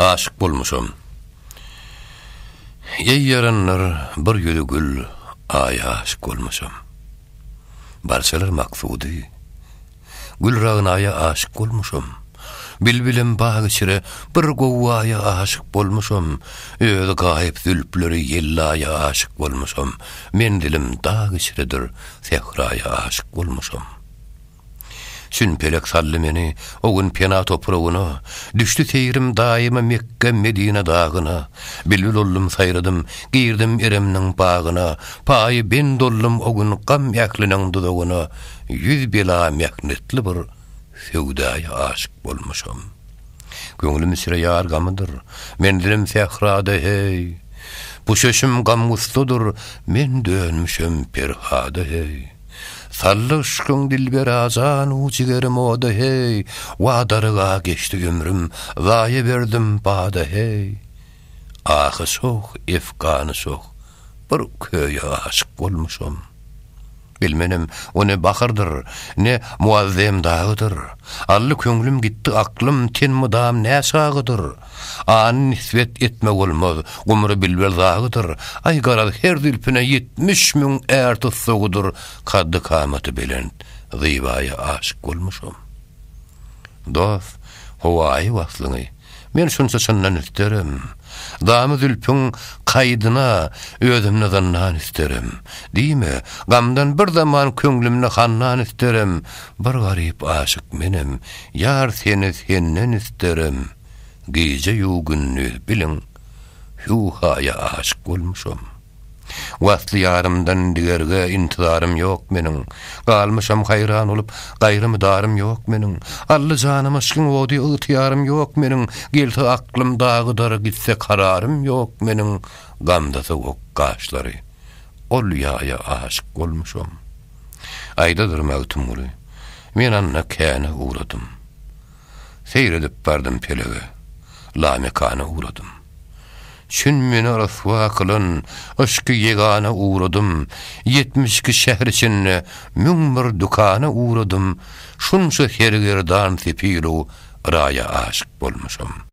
Aşyk bolmuşam. Eý ýaranlar, bir ýüzi gül Aýa aşyk bolmuşam. Barçalar maksudy, Gül Ragnaýa aşyk bolmuşam. Bilbilem bag içre bir gowwaýa aşyk bolmuşam. Özi gaýyp zülpleri ýellaýa aşyk bolmuşam. Menzilim dag içredir, sähraýa aşyk bolmuşam. Çün pelek saldy meni o gün pena topragyna, Düşdi seýrim daýyma Mekge, Medine dagyna. Bilbil oldum saýradym, girdim Eremniň bagyna, Paýy bend oldum o gün gam ähliniň duzagyna, Yüz bela mähnetli bir söwdaýa aşyk bolmuşam. Köňlüm içre ýar gamydyr, menzilim sährada heý. Bu çeşim gam-gussadyr, men dönmüşem Perhada heý. Saldy yşkyň dilbera jan-u jigerim oda heý, Wadaryga geçdi ömrüm, zaýa berdim bada heý. Ahy şoh, efgany şoh, bir köýe aşyk bolmuşam. Bilmenem, o ne bahyrdyr, ne Muazzem dagydyr. Aldy köňlüm gitdi aklym, ten mydam näçagydyr. Any nisbet etme bolmaz, gumry bilbil zagydyr. Aý garaz her zülpüne 70 mün är tussagydyr. Kaddy-kamaty belent, zybaýa aşyk bolmuşam. Dost, howaýy waslyňy men şunça çyndan isterim. Damy zülpüň kaýdyna özümni zyndan isterim. Diýme, gamdan bir zaman köňlümni handan isterim. Bir garyp aşyk menem, ýar seni senden isterim. Gije-ýu gündiz biliň, hüw-haýa aşyk bolmuşam. Wasly ýarymdan digerge intizarym ýok meniň. Galmyşam haýran bolup, gaýry mydarym ýok meniň. Aldy janym yşkyň ody ygtyýarym ýok meniň. Gelse aklym dagydar, gitse kararym ýok meniň. Gamda sowuk gaşlary, ol ýaýa aşyk bolmuşam. Aýdadyr Magtymguly, men anna käne ugradym. Seýr edip bardym pelege, lamekana ugradym. Çün meni ryswa kylan yşky ýegana ugradym, 72 şäher içinde 1001 dükana ugradym, şunça sergerdan sepilu raýa aşyk bolmuşam.